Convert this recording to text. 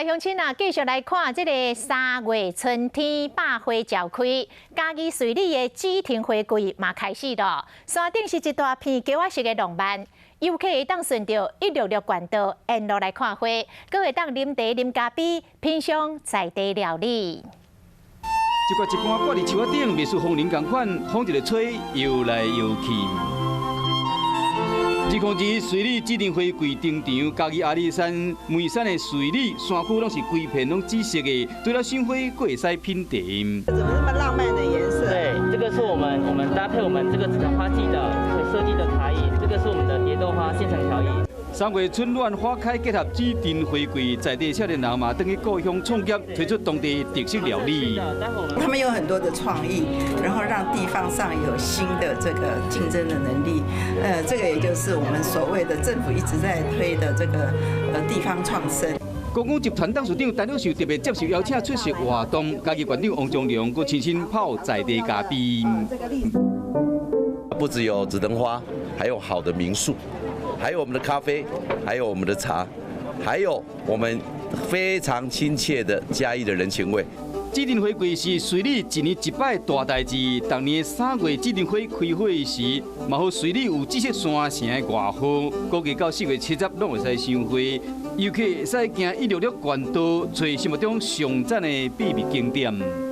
鄉親啊，繼續來看這个三月春天百花齊開，嘉義瑞里的紫藤花季嘛開始囉。山頂是一大片橋仔式的浪漫，遊客會當順著一六六縣道沿路來看花，閣會當啉茶、啉咖啡，品嚐在地料理。一掛一竿掛佇樹仔頂，袂輸風鈴仝款，風一个吹，搖來搖去。2022瑞里紫藤花季登場，嘉義阿里山梅山的瑞里山區攏是規片攏紫色的，除了賞花，閣會使品茶。怎麼那麼浪漫的顏色？對，這個是我們搭配我們這個紫藤花季的設計的茶飲，這個是我們的蝶豆花現場調飲。3月春暖花開，結合紫藤花季，在地少年人嘛，轉去故鄉創業，推出當地特色料理。他們有很多的創意，然後讓地方上有新的這個競爭的能力。這個也就是我們所謂的政府一直在推的這個地方創生。公共集團董事長陳樂壽特別接受邀請出席活動，嘉義縣長王忠良閣親身泡在地咖啡。不只有紫藤花，還有好的民宿。還有我們的咖啡，還有我們的茶，還有我們非常親切的嘉義的人情味。紫藤花季是瑞里一年一擺大代誌，逐年3月紫藤花開花時，嘛予瑞里有紫色山城的外號。估計到4月70攏會使賞花，遊客會使行一六六縣道，揣心目中上讚的秘密景點。